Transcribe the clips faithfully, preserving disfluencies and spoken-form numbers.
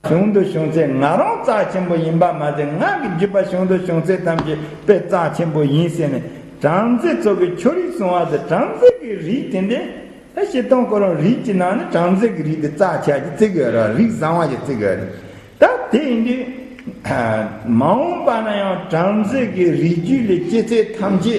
བྱུང་དུ་བྱུང་ཚད་ང་རང་རྩ་ཆེན་པོ་ཡིན་པ་མ་ཟད། ང་གི་བརྒྱུད་པ་བྱུང་དུ་བྱུང་ཚད་ཐམས་ཅད་དཔེ་རྩ་ཆེན་པོ་ཡིན་ཟེར་ནས། བྲམ་ཟེ་ཚོ་གི་ཆོ་རིགས་སྲུང་བ་དེ། བྲམ་ཟེ་གི་རིགས་དེ་འདྲས། ད་སྤྱིར་བཏང་ཁོ་རང་རིགས་ཀྱི་ནང་ནས་བྲམ་ཟེ་གི་རིགས་དེ་རྩ་ཆེ་བ་ཅིག་བརྩི་གི་ཡོད་རེད། རིགས་བཟང་བ་ཅིག་བརྩི་གི་ཡོད་རེད། ད་དེ་ཡིན་དུས། མ་འོངས་པ་ན་ཡང་བྲམ་ཟེ་གི་རིགས་རྒྱུད་ལས་སྐྱེ་ཚད་ཐམས་ཅད་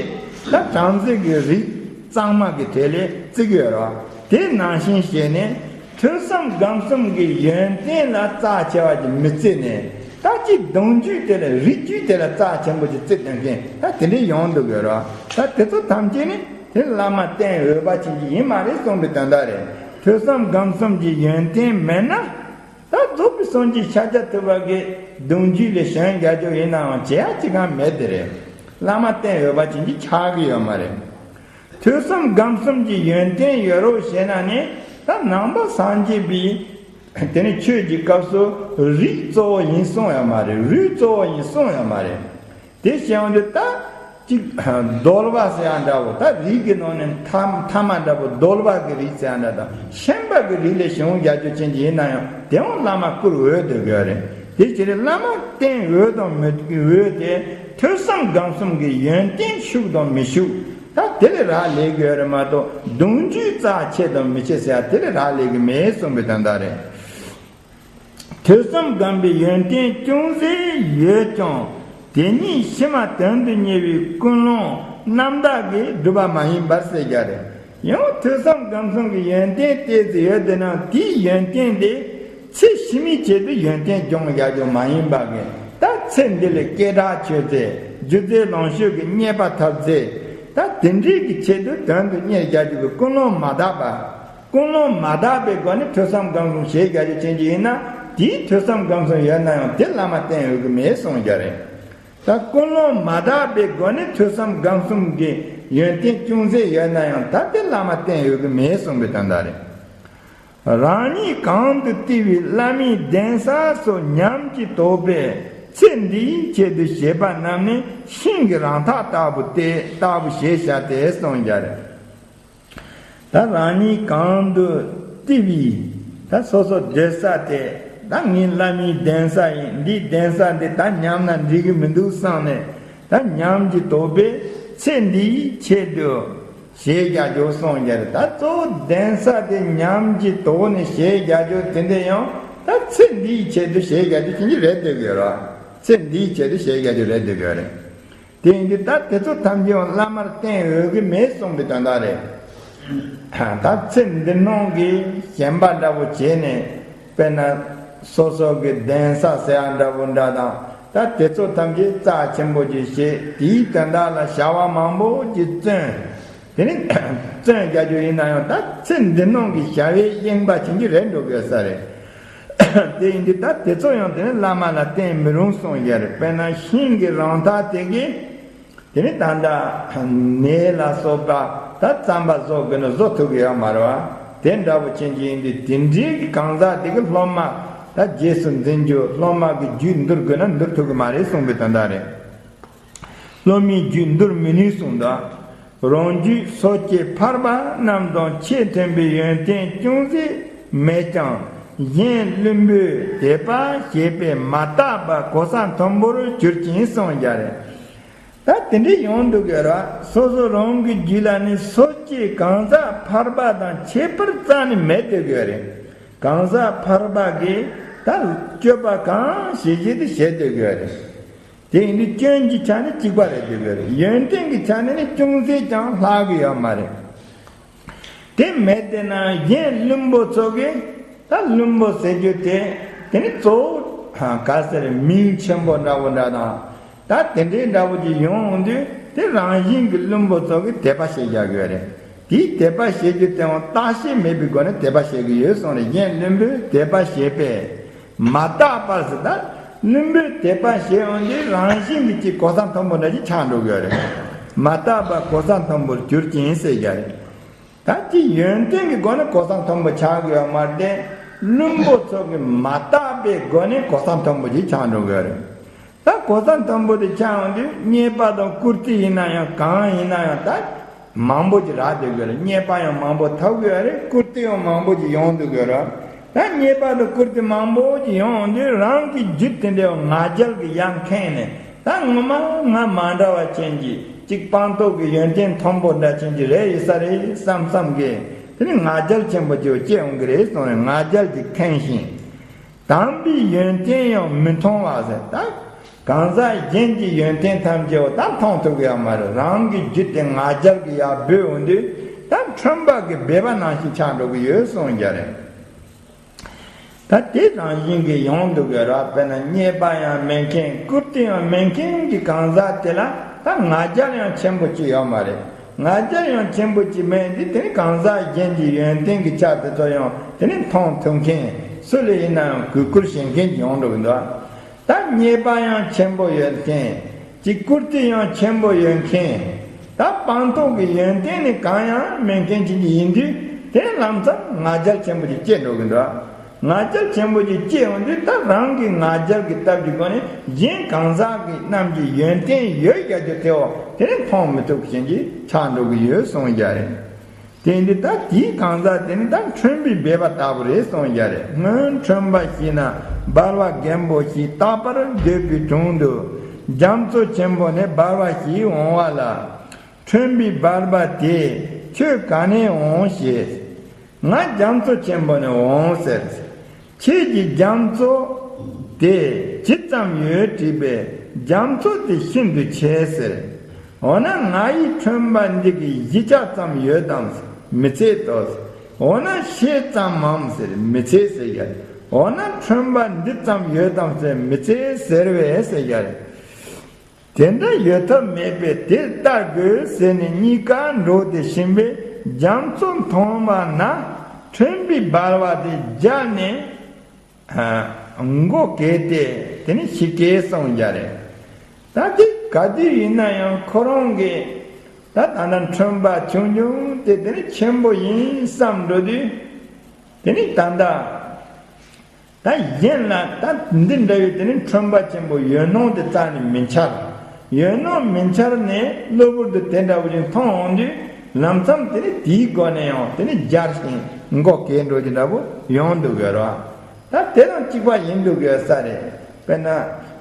ད་བྲམ་ཟེ་གི་རིགས་གཙང་མ་གི་གྲས་ལས་བརྩི་གི་ཡོད་རེད། དེ་ནང་བཞིན་བྱས་ནས་ཐོས་བསམ་སྒོམ་གསུམ་གྱི་ཡོན་ཏན་ལ་རྩ་ཆེ་བ་ཅིག་མི་བརྩི་ནས། ད་ཅིག་གདུང་རྒྱུད་དེ་ལ། རིགས་རྒྱུད་དེ་ལ་རྩ་ཆེན་པོ་ཅིག་བརྩི་བསྡད་མཁན་ད་དེ་འདྲས་ཡོང་འདུག་གི་རེད། ད་དེ་ཚོ་ཐམས་ཅད་ནི་དེ་བླ་མ་བསྟེན་འོས་པ་ཅན་ཅིག་ཡིན་མ་རེད་གསུངས་པའི་དོན་དག་རེད། ཐོས་བསམ་སྒོམ་གསུམ་གྱི་ཡོན་ཏན་མེད་ན། ད་རྫོགས་པའི་སངས་རྒྱས་ཤཱཀྱ་ཐུབ་པ་གི་གདུང་རྒྱུད་ལས་བྱོན་རྒྱག་རྒྱུ་ཡིན་ནའང་བྱེད་ཡ་ཅི་གང་མེད་དེ་རེད། བླ་མ་བསྟེན་འོས་པ་ཅན་ཅིག་ཆགས་ཀྱི་ཡོད་མ་རེད། ཐོས་བསམ་སྒོམ་གསུམ་གྱི་ཡོན་ཏན་ཡོད་རོགས་བྱས་ན་ནི། ད་ནང་པ་སངས་རྒྱས་པའི་དེ་ནི་ཆོས་ཀྱི་སྐབས་སུ་རིགས་གཙོ་བོ་ཡིན་གསུངས་ཡོད་མ་རེད། རུས་གཙོ་བོ་ཡིན་གསུངས་ཡོད་མ་རེད། དེ་བྱས་ཡོང་དུས་ད་ཅིག་གདོལ་པ་ཟེར་ཡ་འདྲ་བོ། ད་རིགས་ཀྱི་ནང་ནས་མཐའ་མཐའ་མ་འདྲ་བོ། གདོལ་པ་གི་རིགས་ཟེར་ཡ་འདྲ་དང་། ཤན་པ་གི་རིགས་ལས་བྱུང་རྒྱག་རྒྱུ་ཅན་ཅིག་ཡིན་ན་ཡང་། དེའང་བླ་མ་བཀུར་འོས་དེ་དགོས་རེད། དེ་ཕྱིར་བླ་མ་བསྟེན་འོས་དང་མི་འོས་དེ་ཐོས་བསམ་སྒོམ་གསུམ་གྱི་ཡོན་ཏན་ཤུགས་དང་མི་ཤུགས། ད་དེ་ལས་རག་ལས་དགོས་རེད་མ་གཏོགས། གདུང་རྒྱུད་རྩ་ཆེ་དང་མི་ཆེ་ཟེར་ཡ་དེ་ལས་རག་ལས་ཀྱི་མེད་གསུངས་པའི་དོན་དག་རེད། ཐོས་བསམ་སྒོམ་པའི་ཡོན་ཏན་ཅུང་ཟད་ཡོད་ཀྱང་། དེ་ཉིད་ཕྱི་མ་དོན་དུ་གཉེར་བའི་ཀུན་སློང་རྣམ་དག་གིས་སྒྲུབ་པ་མ་ཡིན་པར་ཟེར་རྒྱུ་རེད། ཡང་ཐོས་བསམ་སྒོམ་གསུམ་གྱི་ཡོན་ཏན་ཏོག་ཙམ་ཡོད་དེ་ན། དེའི་ཡོན་ཏན་དེ་ཚེ་ཕྱི་མའི་ཆེད་དུ་ཡོན་ཏན་སྦྱོང་རྒྱག་རྒྱུ་མ་ཡིན་པ་གི། ད་ཚེ་འདི་ལ་སྐད་གྲགས་ཆོད་ཚེ། སྒྱུ་རྩལ་ལོངས་སྤྱོད་ཀྱི་རྙེད་པ་ཐོབ་ཚེ། ད་དེ་འདྲའི་གི་ཆེད་དུ་དོན་དུ་གཉེར་རྒྱག་རྒྱུ་གི་ཀུན་སློང་མ་དག་པ། ཀུན་སློང་མ་དག་པའི་སྒོ་ནས་ཐོས་བསམ་སྒོམ་གསུམ་བྱེད་རྒྱག་རྒྱུ་ཅན་ཅིག་ཡིན་ན། དེའི་ཐོས་བསམ་སྒོམ་གསུམ་ཡོད་ན་ཡང་དེ་བླ་མ་བསྟེན་འོས་ཀྱི་མེད་གསུངས་རྒྱུ་རེད། ད་ཀུན་སློང་མ་དག་པའི་སྒོ་ནས་ཐོས་བསམ་སྒོམ་གསུམ་གྱི་ཡོན་ཏན་ཅུང་ཟད་ཡོད་ན་ཡང་། ད་དེ་བླ་མ་བསྟེན་འོས་ཀྱི་མེད་གསུངས་པའི་དོན་དག་རེད། རང་ཉིད་གང་དུ་བལྟས་པའི་བླ་མའི་གདན་ས་སོགས་ཉམས་ཀྱིས་དོགས་པས། ཚེ་འདིའི་ཆེད་དུ་བྱེད་པ་རྣམས་ནི་ཤིང་གི་རང་འཐག་ལྟ་བུ་སྟེ། ལྟ་བུ་ཞེས་བྱ་སྟེ་གསུངས་རྒྱུ་རེད། ད་རང་ཉིད་གང་དུ་བལྟས་པའི། ད་སོ་སོ་སྡོད་ས་དེ། ད་ངའི་བླ་མའི་གདན་ས་ཡིན། འདིའི་གདན་ས་འདི་ད་ཉམས་ན་འགྲིག་གི་མི་འདུག་བསམ་ནས། ད་ཉམས་ཀྱིས་དོགས་པས་ཚེ་འདིའི་ཆེད་དུ་བྱེད་རྒྱག་རྒྱུ་གསུངས་རྒྱུ་རེད། ད་གཙོ་བོ་གདན་ས་དེ་ཉམས་ཀྱིས་དོགས་ནས་བྱེད་རྒྱག་རྒྱུ་དེ་འདྲ་ཡང་། ད་ཚེ་འདིའི་ཆེད་དུ་བྱེད་རྒྱག་རྒྱུ་ཅན་ཅིག་རེད་འདོད་ཀྱི་ཡོད་རེད། ཚེ་འདིའི་ཆེད་དུ་བྱེད་རྒྱག་རྒྱུ་རེད་འདོད་ཀྱི་ཡོད་རེད། དེ་ཡིན་དུས་ད་དེ་ཚོ་ཐམས་ཅད་བླ་མར་བསྟེན་འོས་ཀྱི་མེད་གསུངས་པའི་དོན་དག་རེད། ད་ཚེ་འདི་ནང་གི་ཞེན་པ་འདྲ་བོ་བྱས་ནས། དཔེར་ན་སོ་སོ་གི་གདན་ས་ཟེར་ཡ་འདྲ་བོ་འདྲ་དང་། ད་དེ་ཚོ་ཐམས་ཅད་རྩ་ཆེན་པོ་ཅིག་བྱས། དེའི་དོན་དག་ལ་བྱ་བ་མང་པོ་ཅིག་བརྩོན། དེ་ནི་བརྩོན་རྒྱག་རྒྱུ་ཡིན་ན་ཡང་། ད་ཚེ་འདི་ནང་གི་བྱ་བའི་གཡེང་བ་ཅན་ཅིག་རེད་འགྲོ་དགོས་ས་རེད། དེ་ཡིན་དུས་ད་དེ་ཚོ་ཡང་དེ་ནི་བླ་མ་ལ་བསྟེན་མི་རུང་གསུངས་རྒྱུ་རེད། དཔེར་ན་ཤིང་གི་རང་འཐག་དེ་གིས། དེ་ནི་ད་ལྟ་ནས་ལ་སོགས་པ་ད་རྩམ་པ་བཟོ་དགོས་ན་བཟོ་ཐུབ་ཀྱི་ཡོད་མ་རེད་བ། དེ་འདྲ་བོ་ཅན་ཅིག་ཡིན་དུས། དེ་འདྲའི་གི་གང་ཟག་དེ་གི་སློབ་མ། ད་རྗེས་སུ་འཛིན་རྒྱུ། སློབ་མ་གི་རྒྱུད་འདུལ་དགོས་ན་འདུལ་ཐུབ་ཀྱི་མ་རེད་གསུངས་པའི་དོན་དག་རེད། སློབ་མའི་རྒྱུད་འདུལ་མི་ནུས་གསུངས་དང་། རང་རྒྱུད་སོ་སྐྱེ་ཕལ་པ་རྣམས་དང་ཆེས་མཐུན་པའི་ཡོན་ཏན་ཅུང་ཟད་མེད་ཀྱང་། གཞན་བླུན་པོས་དད་པ་བྱས་པས་མ་དག་པ་གོ་ས་མཐོན་པོར་གྱུར་ཅིང་གསུངས་རྒྱུ་རེད། ད་དེ་འདྲའི་ཡོང་འདུག་ཡོད་ར། སོ་སོ་རང་གི་རྒྱུད་ལ་ནི་སོ་སྐྱེ་གང་ཟག་ཕལ་པ་དང་ཁྱད་པར་རྩ་ནས་མེད་དུ་ཡོད་རེད། གང་ཟག་ཕལ་པ་གིས་ད་སྤྱོད་པ་གང་བྱེད་བྱེད་དུ་བྱེད་དུ་ཡོད་རེད། དེ་ཡིན་དུས་སྐྱོན་གྱི་ཆ་ནས་གཅིག་པ་རེད་འདུག་ཡོད་རེད། ཡོན་ཏན་གྱི་ཆ་ནས་ནི་ཅུང་ཟད་ཀྱང་ལྷག་གི་ཡོད་མ་རེད། དེ་མེད་དེ་ན་གཞན་བླུན་པོ་ཚོ་གིས། ད་བླུན་པོ་ཟེར་རྒྱུ་དེ། དེ་ནི་གཙོ་བོ་ག་ཟེར། མིང་ཆེན་པོ་འདྲ་བོ་འདྲ་དང་། ད་དེ་འདྲའི་འདྲ་བོ་ཅིག་ཡོང་འོང་དུས། དེ་རང་བཞིན་གྱིས་བླུན་པོ་ཚོ་གིས་དད་པ་བྱེད་རྒྱུ་ཡོད་རེད། དེའི་དད་པ་བྱེད་རྒྱུ་དེའང་བརྟག་དཔྱད་མེད་པའི་སྒོ་ནས་དད་པ་བྱེད་ཀྱི་ཡོད་གསུངས་རེད། གཞན་བླུན་པོས་དད་པ་བྱས་པས་མ་དག་པར་ཟེར། ད་བླུན་པོས་དད་པ་བྱས་འོང་དུས་རང་བཞིན་གྱིས་ཅིག་གོ་ས་མཐོན་པོ་འདྲ་ཅིག་ཆགས་འགྲོ་གི་ཡོད་རེད། མ་དག་པ་གོ་ས་མཐོན་པོར་གྱུར་ཅིང་ཟེར་རྒྱུ་རེད། ད་ཅིག་ཡོན་ཏན་གྱི་སྒོ་ནས་གོ་ས་མཐོན་པོ་ཆགས་ཀྱི་ཡོད་མ་རེད་དེ། བླུན་པོ་ཚོ་གིས་མ་དག་པའི་སྒོ་ནས་གོ་ས་མཐོན་པོ་ཅིག་ཆགས་འགྲོ་གི་ཡོད་རེད། ད་གོ་ས་མཐོན་པོ་དེ་ཆགས་འོང་དུས་རྙེད་པ་དང་བཀུར་སྟི་ཡིན་ན་ཡང་གང་ཡིན་ན་ཡང་ད་མང་པོ་ཅིག་རག་སྡོད་ཀྱི་ཡོད་རེད། རྙེད་པ་ཡང་མང་པོ་ཐོབ་ཀྱི་ཡོད་རེད། བཀུར་སྟི་ཡང་མང་པོ་ཅིག་ཡོང་སྡོད་ཀྱི་ཡོད་རེད། ད་རྙེད་པ་དང་བཀུར་སྟི་མང་པོ་ཅིག་ཡོང་དུས་རང་གི་རྒྱུད་དེ་འདྲའི་ང་རྒྱལ་གྱི་ཡར་འཁེངས་ནས། ད་ངོ་མ་ང་མ་འདྲ་བ་ཅན་གྱི་ཅིག་སྤངས་རྟོགས་ཀྱི་ཡོན་ཏན་མཐོན་པོ་འདྲ་ཅན་གྱི་རེད་ཡིན་ས་རེད་བསམ་བསམ་གི། དེ་ནི་ང་རྒྱལ་ཆེན་པོ་ཅིག་སྐྱེ་ཡོང་གི་རེད་གསུངས་ནས། ང་རྒྱལ་གྱིས་ཁེངས་ཤིང་། དམ་པའི་ཡོན་ཏན་ཡང་མི་མཐོང་བ་ཟེར། ད་གང་ཟག་གཞན་གྱི་ཡོན་ཏན་ཐམས་ཅད་པོ་ད་མཐོང་ཐུབ་ཀྱི་ཡོད་མ་རེད། རང་གི་རྒྱུད་དེ་ང་རྒྱལ་གྱིས་ཡར་སྦས་འོང་དུས་ད་ཁྲོན་པ་གི་སྦས་པ་ནང་བཞིན་ཆགས་འགྲོ་གི་ཡོད་གསུངས་རྒྱུ་རེད། ད་དེ་རང་བཞིན་གྱིས་ཡོང་འདུག་གི་ར། དཔེར་ན་རྙེད་པ་ཡང་མི་མཁྱེན། བཀུར་སྟི་ཡང་མི་མཁྱེན་གྱི་གང་ཟག་དེ་ལ་ད་ང་རྒྱལ་ཡང་ཆེན་པོ་ཅིག་ཡོད་མ་རེད། ང་རྒྱལ་ཡང་ཆེན་པོ་ཅིག་མེད་དུས་དེ་ནི་གང་ཟག་གཞན་གྱི་ཡོན་ཏན་གྱི་ཆ་དེ་ཚོ་ཡང་དེ་ནི་མཐོང་ཐུབ་མཁན། སུ་ལ་ཡིན་ན་ཡང་གུས་བཀུར་བྱེད་མཁན་ཅིག་ཡོང་འགྲོ་གི་འདུག། ད་རྙེད་པ་ཡང་ཆེན་པོ་ཡོད་མཁན། ཅིག་བཀུར་སྟི་ཡང་ཆེན་པོ་ཡོད་མཁན། ད་སྤངས་རྟོགས་ཀྱི་ཡོན་ཏན་ནི་གང་ཡང་མེད་མཁན་ཅིག་ཡིན་དུས་དེ་ལམ་སང་ང་རྒྱལ་ཆེན་པོ་ཅིག་སྐྱེ་འགྲོ་གི་འདུག། ང་རྒྱལ་ཆེན་པོ་ཅིག་སྐྱེ་ཡོང་དུས་ད་རང་གི་ང་རྒྱལ་གྱི་སྟབས་ཀྱི་སྒོ་ནས་གཞན་གང་ཟག་གི་རྣམས་ཀྱི་ཡོན་ཏན་ཡོད་རྒྱུ་དེ་འོ་དེ་ནི་མཐོང་མི་ཐུབ་མཁན་ཅིག་ཆགས་འགྲོ་གི་ཡོད་གསུངས་རྒྱུ་རེད། དེ་འདི་ད་དེའི་གང་ཟག་དེ་ནི་ད་ཁྲོན་པའི་སྦས་པ་ལྟ་བུ་རེད་གསུངས་རྒྱུ་རེད། སྔོན་ཁྲོན་པ་ཞིག་ན་འབར་བ་རྒན་པོ་ཞིག། རྟག་པར་སྡོད་པའི་དྲུང་དུ་རྒྱ་མཚོ་ཆེན་པོ་ནས་འབར་བ་ཞིག་འོང་བ་ལ། ཁྲོན་པའི་འབར་བ་དེས་ཁྱོད་ག་ནས་འོང་ཞེས། ང་རྒྱ་མཚོ་ཆེན་པོ་ནས་འོང་ཟེར། ཁྱེད་ཀྱིས་རྒྱ་མཚོ་དེ་ཇི་ཙམ་ཡོད་དྲིས་པས། རྒྱ་མཚོ་དེ་ཤིན་ཏུ་ཆེ་ཟེར། འོ་ན་ང་ཡི་ཁྲོན་པ་འདི་གི་བཞི་ཆ་ཙམ་ཡོད་དམ་ཟེར། མི་ཚད་དོ་ཟེར། འོ་ན་ཤེལ་ཙམ་མམ་ཟེར། མི་ཚད་ཟེར་ཡ། འོ་ན་ཁྲོན་པ་འདི་ཙམ་ཡོད་དམ་ཟེར། མི་ཚད་ཟེར་བས་ཟེར་ཡ། དེ་འདྲ་ཡོད་ཐབས་མེད་པས་དེར་ལྟ་དགོས་ཟེར་ནས་གཉིས་ཀ་འགྲོ་དེ་ཕྱིན་པས། རྒྱ་མཚོ་མཐོང་བ་ན་ཁྲོན་པའི་འབར་བ་དེ་རྒྱ་ནས་མགོ་གས་ཏེ་དེ་ནི་ཤི་སྐད་གསུངས་རྒྱུ་རེད། ད་དེ་ག་དུས་ཡིན་ན་ཡང་ཁོ་རང་གིས་ད་ད་ལྟ་ཁྲོན་པ་ཆུང་ཆུང་དེ་དེ་ནི་ཆེན་པོ་ཡིན་བསམ་འགྲོ་དུས་དེ་ནི་ད་ལྟ། ད་གཞན་ལ་ད་འདི་འདྲ་བའི་དེ་ནི་ཁྲོན་པ་ཆེན་པོ་ཡོད་སྣང་དེ་རྩ་ནས་མི་འཆར། ཡོད་སྣང་མི་འཆར་ནས་གློ་བུར་དུ་དེ་འདྲ་བོ་ཞིག་མཐོང་འོང་དུས་ལམ་སང་དེ་ནི་དེའི་སྒོ་ནས་ཡང་དེ་ནི་འབྱར་ཞིང་མགོ་གས་འགྲོ་རྒྱུ་འདྲ་བོ་ཡོང་འདུག་ཡོད་རེད། ད་དེ་དང་གཅིག་པ་ཡིན་འདུག་ཡོད་ས་རེད། དཔེར་ན་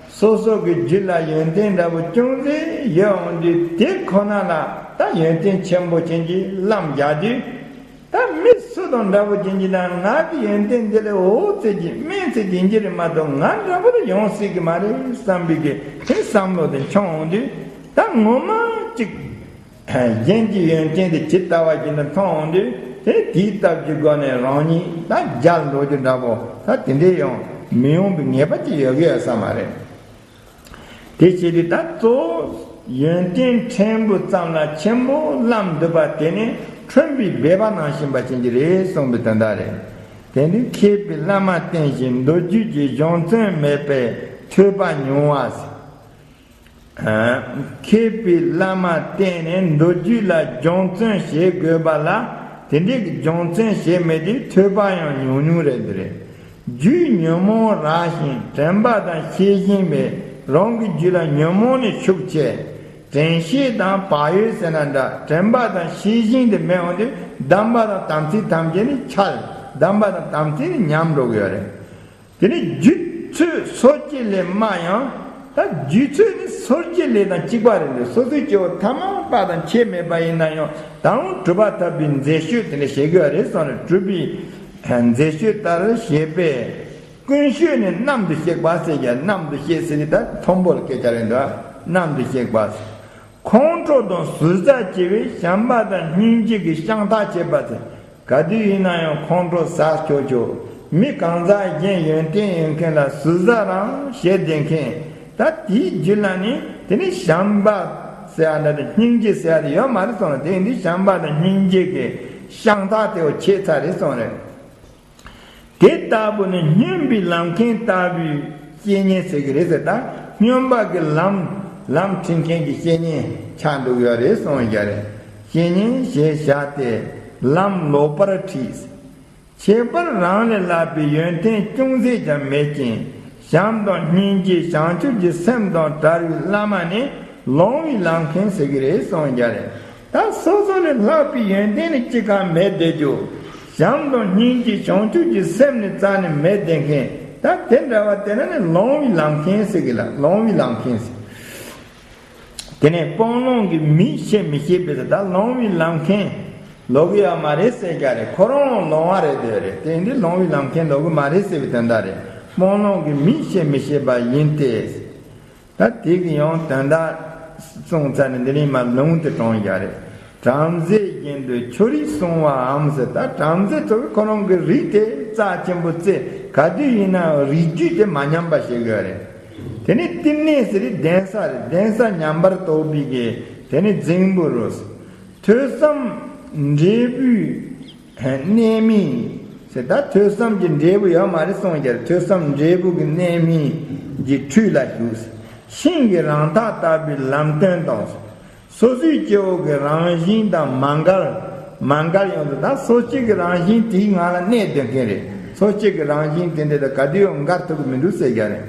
སོ་སོ་གི་རྒྱུད་ལ་ཡོན་ཏན་འདྲ་བོ་ཅུང་ཟད་ཡོད་འོང་དུས་དེ་ཁོ་ན་ལ་ད་ཡོན་ཏན་ཆེན་པོ་ཅན་གྱི་ལམ་རྒྱག་དུས། ད་མི་སུ་དང་འདྲ་བོ་ཅན་གྱི་ན་ང་གི་ཡོན་ཏན་འདི་ལས་འོ་ཙེ་གྱི་སྨད་ཙེ་ཡིན་གྱི་རེད་མ་གཏོགས་ང་འདྲ་བོ་ལ་ཡོང་སྲིད་ཀྱི་མ་རེད་བསམ་པའི་གི་དེ་བསམ་བློ་དེ་འཆང་འོང་དུས་ད་ངོ་མ་གཅིག་གཞན་གྱི་ཡོན་ཏན་དེ་ཇི་ལྟ་བ་བཞིན་དུ་མཐོང་འོང་དུས་དེ་དེའི་སྟབས་ཀྱི་སྒོ་ནས་རང་ཉིད་ད་རྒྱལ་འགྲོ་རྒྱུ་འདྲ་བོ་ད་དེ་འདྲས་ཡང་མི་ཡོང་བའི་ངེས་པ་ཅིག་ཡོད་ཀྱི་ཡོད་ས་མ་རེད། དེ་བྱས་དུས་ད་གཙོ་བོ་ཡོན་ཏན་ཕྲན་བུ་ཙམ་ལ་ཆེན་པོ་བླ་མ་འདུས་པ་དེ་ནི་ཁྲོན་པའི་སྦས་པ་ནང་བཞིན་པ་ཅན་གྱི་རེད་གསུངས་པའི་དོན་དག་རེད། དེ་ནི་མཁས་པའི་བླ་མ་བསྟེན་ཞིང་མདོ་རྒྱུད་ཀྱི་གཞུང་ཚན་མེད་པས་ཐོས་པ་ཉུང་བ་ཟེར། མཁས་པའི་བླ་མ་བསྟེན་ནས་མདོ་རྒྱུད་ལ་སྦྱོང་བརྩོན་བྱེད་དགོས་པ་ལ་དེ་འདྲའི་སྦྱོང་བརྩོན་བྱེད་མེད་དུས་ཐོས་པ་ཡང་ཉུང་ཉུང་རེད་འདི་རེད། རྒྱུད་ཉོན་མོངས་རགས་ཤིང་དྲན་པ་དང་ཤེས་བཞིན་མེད། རང་གི་རྒྱུད་ལ་ཉོན་མོངས་ནི་ཤུགས་ཆེ། དྲན་ཤེས་དང་བག་ཡོད་ཟེར་ན་འདྲ། དྲན་པ་དང་ཤེས་བཞིན་དེ་མེད་འོང་དུས་སྡོམ་པ་དང་དམ་ཚིག་ཐམས་ཅད་ནི་འཆལ། སྡོམ་པ་དང་དམ་ཚིག་ནི་ཉམས་འགྲོ་གི་ཡོད་རེད། དེ་ནི་རྒྱུད་ཚོད་སོ་སྐྱེ་ལས་དམའ་ཡང་། ད་རྒྱུད་ཚོད་ནི་སོ་སྐྱེ་ལས་དང་གཅིག་པ་རེད་འདུག། སོ་སོའི་སྐྱེ་བོ་ཐ་མལ་པ་དང་ཁྱད་མེད་པ་ཡིན་ན་ཡང་དང་གྲུབ་པ་ཐར་པའི་མཛད་སྤྱོད་དེ་འདྲ་བྱེད་དགོས་པ་རེད་གསུངས་ནས་གྲུབ་པའི་མཛད་སྤྱོད་ལྟར་བྱེད་པས། ཀུན་སྤྱོད་ནི་རྣམ་དུ་གཤེགས་པ་ཟེར་ཀྱང་རྣམ་དུ་གཤེགས་ཟེར་ནི་ད་མཐོན་པོ་ལ་སྐད་ཆ་རེད་འདུག། རྣམ་དུ་གཤེགས་པ། ཁོང་ཁྲོ་དང་ཟུར་ཟ་བྱེད་པས་བྱམས་པ་དང་སྙིང་རྗེ་གིས་བཤང་ཐག་བྱེད་པ་ཟེར། ག་དུས་ཡིན་ན་ཡང་ཁོང་ཁྲོ་ཟ་ཆོག་ཆོག། མི་གང་ཟག་གཞན་ཡོན་ཏན་ཡོད་མཁན་ལ་ཟུར་ཟ་རང་བྱེད་བསྡད་མཁན། ད་དེའི་རྒྱུད་ལ་ནི་དེ་ནི་བྱམས་པ་ཟེར་ཡ་འདྲ་དང་སྙིང་རྗེ་ཟེར་ཡ་དེ་ཡོད་མ་རེད་གསུངས་རེད། དེ་ཡིན་དུས་བྱམས་པ་དང་སྙིང་རྗེ་གི་བཤང་ཐག་དེ་བོ་ཆད་ཚར་རེད་གསུངས་རེད། དེ་ལྟ་བུ་ནི་སྨྱོན་པའི་ལམ་མཁན་ལྟ་བུའི་བཤེས་གཉེན་ཟེར་གི་རེད་ཟེར། ད་སྨྱོན་པ་གི་ལམ་ལམ་ཁྲིད་མཁན་གྱི་བཤེས་གཉེན་ཆགས་འདུག་ཡོད་རེད་གསུངས་ཡོད་རེད། བཤེས་གཉེན་ཞེས་བྱ་སྟེ་ལམ་ལོག་པར་ཁྲིད། ཁྱད་པར་རང་ལས་ལྷག་པའི་ཡོན་ཏན་ཅུང་ཟད་ཀྱང་མེད་ཅིང་བྱམས་དང་སྙིང་རྗེ་བྱང་ཆུབ་ཀྱི་སེམས་དང་བྲལ་བའི་བླ་མ་ནི་ལོང་བའི་ལམ་མཁན་ཟེར་གི་རེད་གསུངས་ཡོད་རེད། ད་སོ་སོ་ལས་ལྷག་པའི་ཡོན་ཏན་ནི་ཅི་གང་མེད་བསྡད་རྒྱུ། བྱམས་དང་སྙིང་རྗེ་བྱང་ཆུབ་ཀྱི་སེམས་ནི་རྩ་ནས་མེད་བསྡད་མཁན། ད་དེ་འདྲ་བ་དེ་ན་ནི་ལོང་བའི་ལམ་མཁན་ཟེར་གི་ལ། ལོང་བའི་ལམ་མཁན་ཟེར། དེ་ནས་སྤང་བླང་གི་མིང་བཤད་མི་ཤེས་པའི་ད་ལོང་བའི་ལམ་མཁན་ལོག་གི་ཡོད་མ་རེད་ཟེར་གྱི་རེད། ཁོ་རང་ལོང་བ་རེད་འདོད་རེད། དེ་འདི་ལོང་བའི་ལམ་མཁན་ལོག་གི་མ་རེད་ཟེར་བའི་དོན་དག་རེད། སྤང་བླང་གི་མིང་བཤད་མི་ཤེས་པ་ཡིན་ཏེ། ད་དེ་གི་ཡང་དོན་དག་གསུངས་ཚར་ནས་འདི་ནས་མར་ལུང་དེ་དྲངས་ཡ་རེད། བྲམ་ཟེ་བཞིན་དུ་ཆོ་རིགས་བསྲུང་བའམ་ཟེར། ད་བྲམ་ཟེ་ཚོ་གི་ཁོ་རང་གི་རིགས་དེ་རྩ་ཆེན་པོ་བརྩི། ག་དུས་ཡིན་ན་རིགས་རྒྱུད་དེ་མ་ཉམས་པ་བྱེད་དགོས་རེད། དེ་ནས་བསྟི་གནས་ཟེར་རེད། གདན་ས་རེད། གདན་ས་ཉམས་པར་དོགས་པའི་གི་དེ་ནས་རྫིང་བུ་རུ། ཐོས་བསམ་འབྲས་བུའི་གནས་མིན་ཟེར། ད་ཐོས་བསམ་གྱི་འབྲས་བུ་ཡོད་མ་རེད་གསུངས་ཀྱི་རེད། ཐོས་བསམ་འབྲས་བུ་གི་གནས་མིན་གྱི་ཁྲོད་ལ་བཞུགས། ཤིང་གི་རང་འཐག་ལྟ་བུའི་ལམ་སྟོན་དང་། སོ་སོའི་སྐྱེ་བོ་གི་རང་བཞིན་དང་མ་འགལ། མ་འགལ་ཡོང་དུས་ད་སོ་སྐྱེ་གི་རང་བཞིན་དེའི་ངང་ལ་གནས་སྡོད་མཁན་རེད། སོ་སྐྱེ་གི་རང་བཞིན་དེ་འདྲ་ད་ག་དུས་ཡང་འགལ་ཐུབ་ཀྱི་མི་འདུག་ཟེར་གྱི་རེད།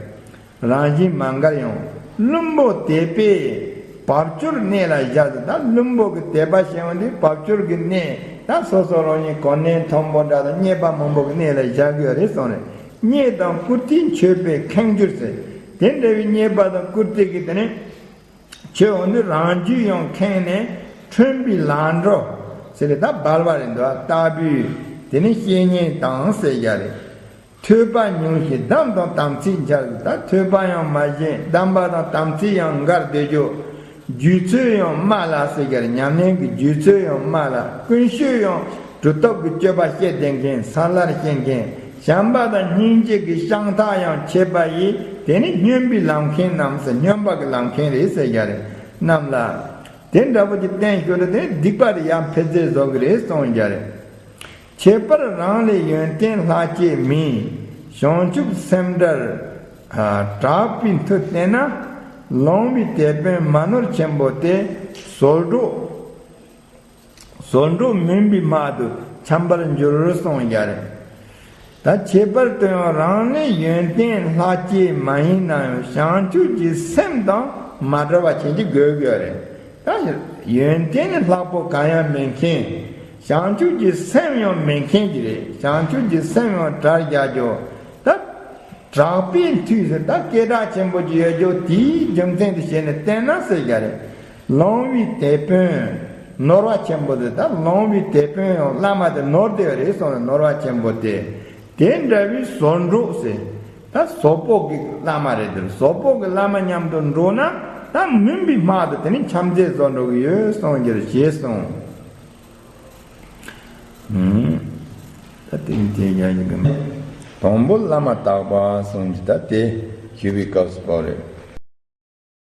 རང་བཞིན་མ་འགལ་ཡང་། བླུན་པོ་དད་པས་བབ་ཅོལ་གནས་ལ་བཞག་ཟེར། ད་བླུན་པོ་གི་དད་པ་བྱེད་ཡོང་དུས་བབ་ཅོལ་གྱི་གནས། ད་སོ་སོ་རང་ཉིད་གོ་གནས་མཐོན་པོ་འདྲ་དང་རྙེད་པ་མང་པོ་གི་གནས་ལ་བཞག་གི་ཡོད་རེད་གསུངས་རེད། རྙེད་དང་བཀུར་སྟི་མཆོད་པས་ཁེངས་གྱུར་ཟེར། དེ་འདྲ་བའི་རྙེད་པ་དང་བཀུར་སྟི་གི་དེ་ནས་མཆོད་ཡོང་དུས་རང་རྒྱུད་ཡང་ཁེངས་ནས་ཁྲོན་པའི་ལམ་འགྲོ་ཟེར་རེད། ད་སྦལ་བ་རེད་འདུག་ལྟ་བུའི་དེ་ནས་བཤེས་གཉེན་དང་ཟེར་ཡ་རེད། ཐོས་པ་ཉུང་ཞིང་གདམས་དང་དམ་ཚིག་འཆལ། ད་ཐོས་པ་ཡང་མ་ཤེས། གདམས་པ་དང་དམ་ཚིག་ཡང་འགལ་སྡོད་རྒྱུ། རྒྱུད་ཚོད་ཡང་དམའ་ལ་ཟེར་གྱི་རེད། ཉམས་ལེན་གྱི་རྒྱུད་ཚོད་ཡང་དམའ་ལ། ཀུན་སྤྱོད་ཡང་གྲུབ་ཐོབ་ཀྱི་སྤྱོད་པ་བྱེད་བསྡད་མཁན། ས་ལར་བྱེད་མཁན། བྱམས་པ་དང་སྙིང་རྗེ་གི་ཤིང་རྟ་ཡང་ཆད་པ་ཡིས། དེ་ནི་སྨྱོན་པའི་ལམ་མཁན་རྣམས་ཟེར། སྨྱོན་པ་གི་ལམ་མཁན་རེད་ཟེར་གྱི་རེད། རྣམས་ལ་དེ་འདྲ་པོ་ཅིག་བསྟན་ཞོར་དུ་དེ་སྡིག་པ་དེ་ཡང་འཕེལ་ཟེར་བཟོ་གི་རེད་གསུངས་གྱི་རེད། ཁྱད་པར་རང་ལས་ཡོན་ཏན་ལྷག་བཅས་མིན། བྱང་ཆུབ་སེམས་འབྲལ་གྲགས་པའི་མཐུ་བསྟེན་ན། ལོང་བའི་དེད་དཔོན་མ་ནོར་ཆེན་པོ་དེ། ཟོལ་འགྲོ། ཟོལ་འགྲོ་མུན་པའི་སྨག་ཏུ་འཁྱམས་པར་འགྱུར་གསུངས་ཀྱི་རེད། ད་ཁྱད་པར་དུ་ཡང་རང་ལས་ཡོན་ཏན་ལྷག་བཅས་མ་ཡིན་ན་ཡང་བྱང་ཆུབ་ཀྱི་སེམས་དང་མ་བྲལ་བ་བྱེད་ཀྱི་དགོས་དགོས་རེད། ད་ཡོན་ཏན་ནི་ལྷག་པོ་གང་ཡང་མེད་མཁན། བྱང་ཆུབ་ཀྱི་སེམས་ཡང་མེད་མཁན་གྱི་རེད། བྱང་ཆུབ་ཀྱི་སེམས་ཡང་བྲལ་རྒྱག་རྒྱུ། ད་གྲགས་པའི་མཐུས་ཟེར། ད་སྐད་གྲགས་ཆེན་པོ་ཅིག་ཡོད་རྒྱུ་དེའི་རྒྱུ་མཚན་དུ་བྱས་ནས་བསྟན་ན་ཟེར་གྱི་རེད། ལོང་བའི་དེད་དཔོན་ནོར་བ་ཆེན་པོ་དེ། ད་ལོང་བའི་དེད་དཔོན་ཡང་བླ་མ་དེ་ནོར་བསྡད་ཡོད་རེད་གསུངས་ནས། ནོར་བ་ཆེན་པོ་དེ། དེ་འདྲ་བའི་ཟོལ་འགྲོ་ཟེར། ད་ཟོག་པོ་གི་བླ་མ་རེད་འདུག་ཟོག་པོ་གི་བླ་མ་མཉམ་དུ་འགྲོགས་ན་ད་མུན་པའི་སྨག་ཏུ་དེ་ནི་འཁྱམས་ཚད་བཟོ་འགྲོ་གི་ཡོད་གསུངས་ཀྱི་རེད། ཞེས་གསུངས། ད་དེ་ནི་དེ་ཡང་ཡིན་གི་མ། དང་པོ་བླ་མ་དག་པ་གསུངས་ཀྱི། ད་དེ་ཞུ་བའི་སྐབས་སུ་བབས་རེད།